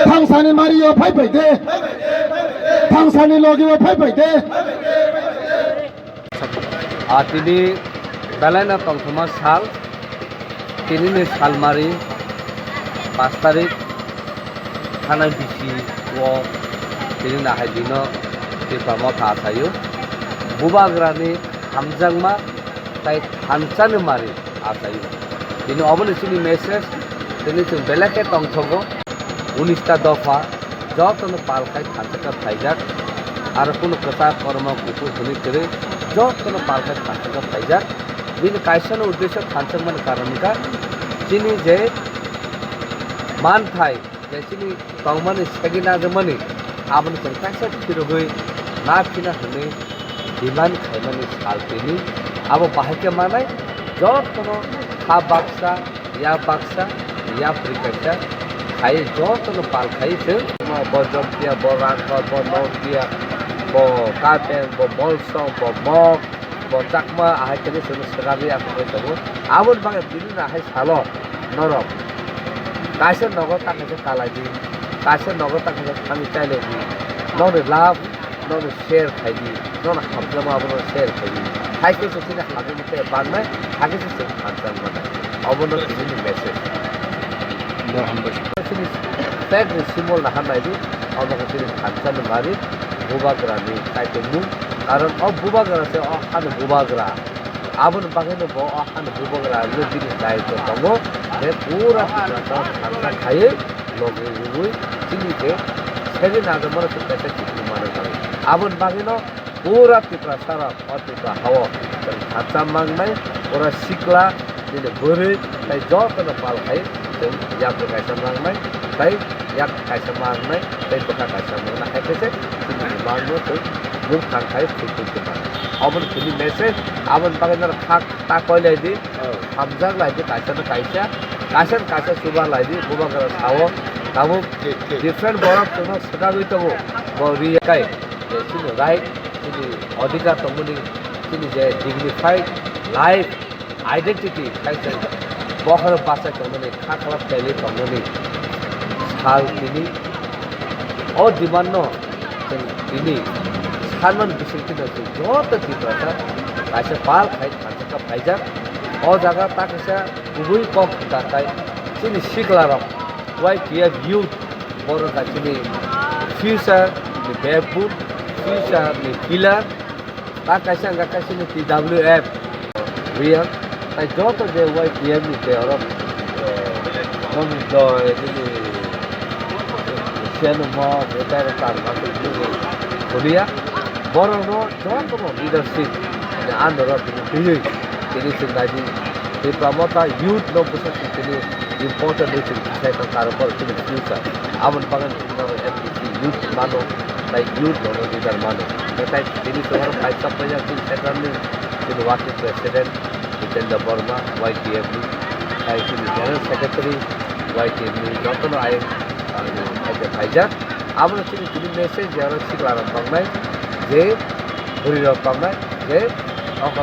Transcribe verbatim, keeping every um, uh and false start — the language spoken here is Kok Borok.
Thangsani mari o phai phai de. Thangsani logi o phai phai de. A tini belai no tongthoma sal, tini ni salmari pas tarik thanai bisi o tini nahai dino Tipra Motha achaio. Bubagrani hamjakma tai thanchani mari achaio. Tini oboni chini message tini chwng belai khe tongthogo. Unis ta dopha jotono pal khai thansa khe phaijak. Aro kunu kwchak kormo kuphur hwnwi kwrwi jotono pal khai thansa khe phaijak. Bini kaisano uddesho thansa mani karon wngkha chini je manthai je chini tongmani segwi najagmani aboni chwng kaisa phirogwi na phina hwnwi demand khaimani sal tini. Abo bahai khe manai jotono kha baksa, ya baksa, ya phrwi kaisa khai jotono pal khai chwng. Bo Jomtia, bo Rangkhor, bo Nongkia, bo Kapeng, bo Molsong, bo Mok, bo Chakma, ahai khe chwng swkagwi aswk tongo. Aboni bagwi bini no hai salo norok kaisa nogo ta kaisa kalai di, kaisa nogo ta kaisa thangwi chailai di, nokni love nokni share khai di, nokni hamjakma abono share khai di. Hai khe se chini hamjakma tei bangnai, hai khe se chwng hamjak manai. Obono chini message. Bo hambai. Chini flag ni symbol no ha nai di, obo khe chini thansa ni mari, bubagra ni kaitor mung. Karon o bubagra se o hani bubagra. Aboni bagwi no bo o hani bubagra no bini daitw tongo, je pura thansa khaiwi logi rwui chini je segwi najakmano chwng kaisa kiphilwi manwi tongo. Aboni bagwi no pura Tiprasa rok o Tipra hao chwng thansa mangnai, pura sikla, bini bwrwi, tei jotono pal khai chwng yapri kaisa mangnai, tei yak kaisa mangnai, tei bwkha kaisa mangnai, hai khe se chini bumang no chwng mung thang khai thwipui tongmani. Oboni chini message, aboni bagwi norok kha ta koi lai di, hamjak lai di, kaisa no kaisa, kaisa no kaisa chuba lai di, bubagra sao, tabuk different borok chwngno swkagwi tongo, bo ri kai, je chini right, chini odhikar tongmani, chini je dignified life, identity, khai chwng bokhorok bachai tongnani, kha khlap khailwi tongnani sal tini. O demand no chwng tini sanmani bisingtwi no chwng joto Tiprasa kaisa pal khai thansa khe phaijak. O jaga ta kaisa kubui kok kwtal khai chini sikla rok Y T F youth borok hai chini future ni backbone, future ni pillar. Ta kaisa wngkha kaisa ni T W F real. Tai joto je Y T F ni je oro, eh, Mohammed Joy, nini Sianu Mo, retired Karma, nini Korea. Borok no joto no leadership ni under o tini twiwi tini chwng nai di. Tipra Motha youth no bwswk tini important wi chwng sai tong karo borok chini future. Aboni bagwi N P C youth mano, tai youth no leader mano. Tai tini chwng oro pai chapmani chini central ni chini working president Jitendra Borma, Y T F ni, tai chini general secretary Y T F ni jotono ayang, ah, phaijak, phaijak. Abono chini tini message je oro sikla rok tongnai, je bwrwi rok tongnai, je okra